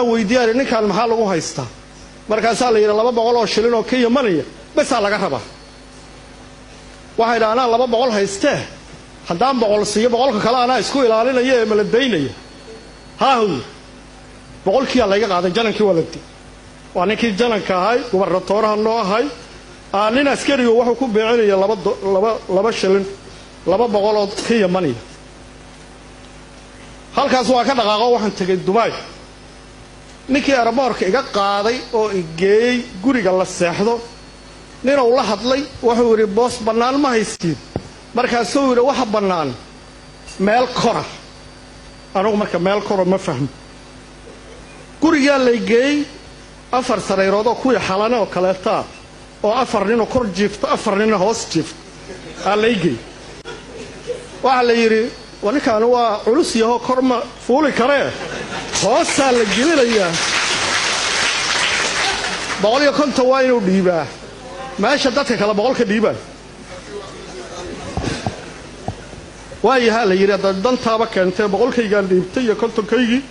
Anaa weydiiyaani, ninkaan maxaa lagu haystaa? Markaasaa la yidhi 200 oo shilin oo Kenya money besaa laga rabaa. Waxay idhi, anaa 200 haystee, haddaan 100 siiyo, 100-ka kale anaa isku ilaalinaya ee maladaynaya. Haahow, 100-kiiyaa layga qaaday. Janankii waa la di, waa ninkii jananka ahay, gubernatooraha noo ahay. Nin askarigu wuxuu ku beecinaya laba shilin, 200 oo Kenya money. Halkaas waa ka dhaqaaqo, waxaan tegay Dubai. Ninkii airport-ka iga qaaday oo igeeyey guriga la seexdo, ninuu la hadlay, wuxuu yidhi, boos bannaan ma haystiin? Markaasuu yidhi, waxa bannaan meel kora. Anugu marka meel kora ma fahmo. Gurigaa lay geeyey, afar sarayrood oo kuwii Xalane oo kaleetaa, oo afar ninoo kor jiifto, afar nina hoos jiifto aa lay geeyey. Waxaa la yidhi, wa ninkaani waa culus yahoo kor ma fuuli karee, hoosaa la gelinayaa. 150 waa inuu dhiibaa, meesha dadka kale 100-ka dhiibaan. Waayahaa, la yidhi, hadda dantaaba keentee, 100-kaygaan dhiibtay iyo 50-kaygii.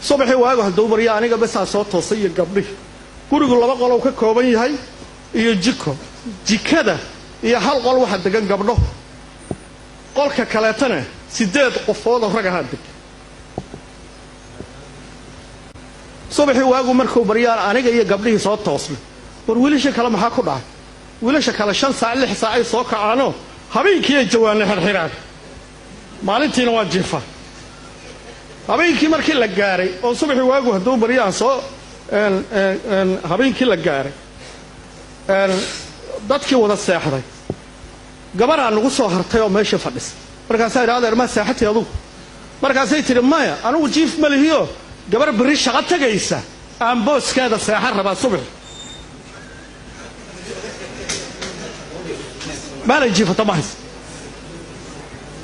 Subaxii waagu hadduu barya, aniga besaa soo toosay iyo gabdhihi. Gurigu laba qolow ka kooban yahay iyo jiko. Jikada iyo hal qol waxaa degan gabdho, qolka kaleetana siddeed qofoodoo rag ahaa degan. Subaxii waagu markuu baryaan, aniga iyo gabdhihii soo toosnay. War, wiilasha kale maxaa ku dhacay? Wiilasha kale 5 saac, 6 saac ay soo kacaanoo habeenkii ay jawaanna xirxiraan, maalintiina waa jiifa. Habeenkii markii la gaaray oo subaxii waagu hadduu baryaan soo habeenkii la gaaray, dadkii wada seexday, gabaraa nagu soo hartay oo meeshii fadhisa. Markaasaa idhi, adeer, maa seexatay adugu? Markaasay tidhi, maya, anugu jiif ma lihiyo, gabar berri shaqo tegaysa aan booskeeda seexan rabaa subax. Maalay jiifato ma haysa.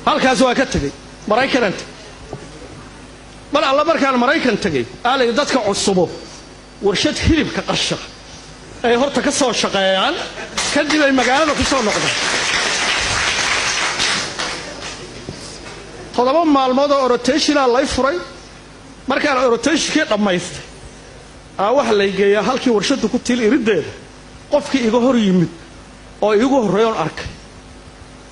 Halkaas waa ka tegey, Maraykanaan tegey. Mar alla markaan Maraykan tegey, aalay dadka cusubo warshad hilibka qasha ay horta ka soo shaqeeyaan, kadib ay magaalada ku soo noqdaan. 7 maalmood oo rotation-aa lay furay. Markaan rotation-kii dhammaystay, aa waxa lay geeyaa halkii warshadda ku tiil iriddeeda. Qofkii iga hor yimid oo iigu horreeyoon arkay,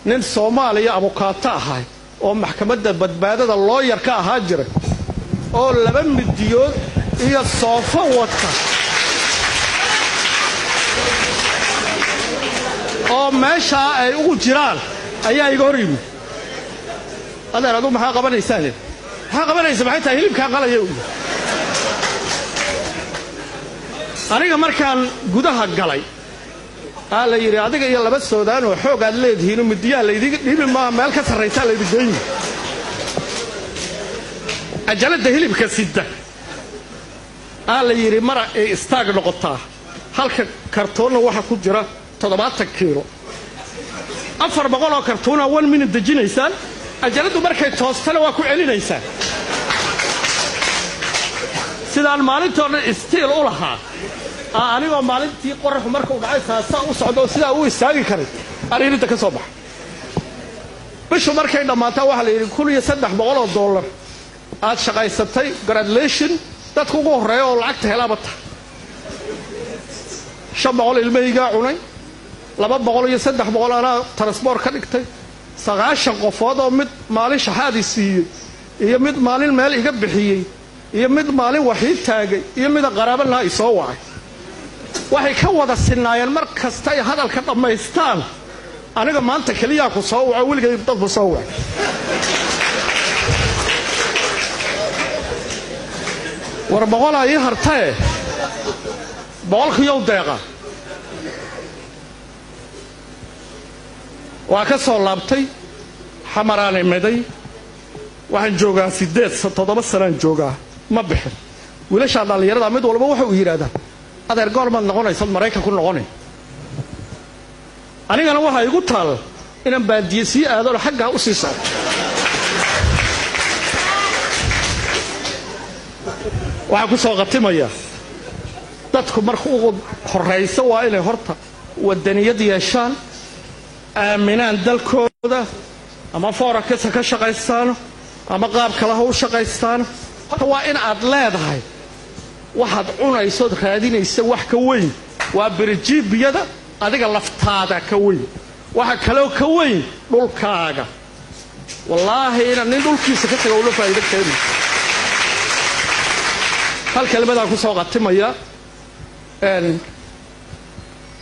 nin Soomaaliya abukaato ahay oo maxkamadda badbaadada lawyer ka ahaa jiray, oo laba midiyood iyo soofo wata, oo meeshaa ay ugu jiraan, ayaa iga hor yimid. Adeer, aduu maxaa qabanaysaan? Maxaa qabanaysa? Maxay tahay? Hilibkaa qalaya u. Aniga markaan gudaha galay, aa la yidhi, adiga iyo laba Soodaan oo xoog aad leedihiinoo midiyaha laydiga dhiibi maaha, meel ka sarraysaa laydi geyni. Cajaladda hilibka sida, aa la yidhi, mara ay istaag noqotaa. Halka kartoonna waxaa ku jira 70 kiilo. 400 oo kartoona one minute dejinaysaan. Cajaladdu markay toostana waa ku celinaysaan. Sidaan maalintoo dhan istiil u lahaa, aa anigoo maalintii qoraxu markuu dhacay saasaa u socdo oo sidaa u istaagi karay, ariiridda ka soo baxa. Bishu markay dhammaataa, waxaa la yidhi, $1,300 aad shaqaysatay, congratulation, dadka ugu horreeya oo lacagta helaaba tahay. 500 ilmahaygaa cunay, 200 iyo 300 anaa transport ka dhigtay. 90 qofood oo mid maalin shaxaadii siiyey, iyo mid maalin meel iga bixiyey, iyo mid maalin waxii taagay, iyo mida qaraaba lahaa i soo wacay, waxay ka wada sinaayeen mar kasta ay hadalka dhammaystaan, aniga maanta keliyaa ku soo waco, weligay dadku soo wacay. War, 100-aa ii hartae, 100-kiyow deeqa. Waa ka soo laabtay, Xamaraan imiday. Waxaan joogaa 8, 7 sanaan joogaa, ma bixin. Wiilashaa dhallinyarada mid walba waxa uu yidhaahdaa, adeer, goormaad noqonaysaad Maraykan ku noqonay? Anigana waxaa igu taal inaan baadiye sii aadoo xaggaa u sii socdo. Waxaa ku soo qatimaya, dadku marka ugu horrayso waa inay horta wadaniyad yeeshaan, aaminaan dalkooda, ama forex-ka ka shaqaystaano ama qaab kale ha u shaqaystaano. Horta waa in aad leedahay Waxaad cunaysood raadinaysa wax ka weyn waa birijiibiyada. Adiga laftaada ka weyn. Waxa kaloo ka weyn dhulkaaga. Wallaahi inaan nin dhulkiisa ka taga ula faa'iido keeni. Hal kelmadaan ku soo qatimaya.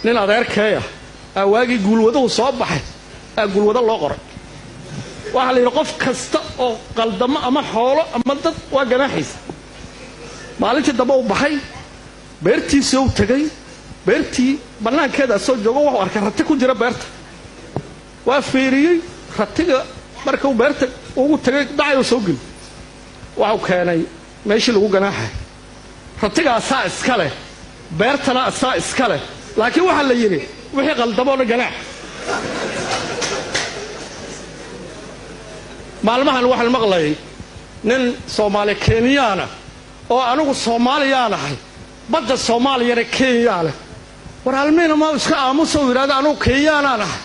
Nin adeerkeeya aa waagii guulwaduhu soo baxay aa guulwado loo qoray. Waxaa la yidhi qof kasta oo qaldamo ama xoolo ama dad waa ganaaxaysa. Maalintii dambe u baxay, beertiisii u tegay. Beertii bannaankeeda asoo joogo wuxuu arkay rati ku jira beerta. Waa fiiriyey ratiga. Markuu beerta ugu tagay, dhacayuu soo geli, waxuu keenay meeshii lagu ganaaxay. Ratiga asaa iska leh, beertana asaa iska leh, laakiin waxaa la yidhi wixii qaldamoo dhan ganaax. Maalmahan waxaan maqlayay nin Soomaali Kenyaana oo anigu Soomaaliyaan ahay, badda Soomaaliyana Kenyaa leh. War almiina ma iska aamusa uu yidhahdo anugu Kenyaanaan ahay.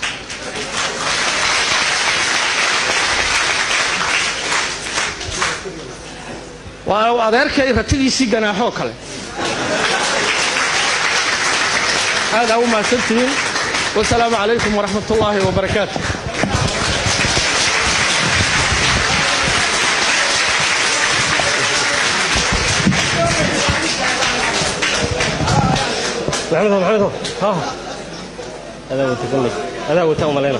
Waa adeerkay ratigiisii ganaaxoo kale. Aadaa u mahadsantihiin. Wasalaamu calaykum waraxmat ullaahi wabarakaatu. Maxamed, Maxamed, ha, adaa wata kolley, adaa wata umaleyna.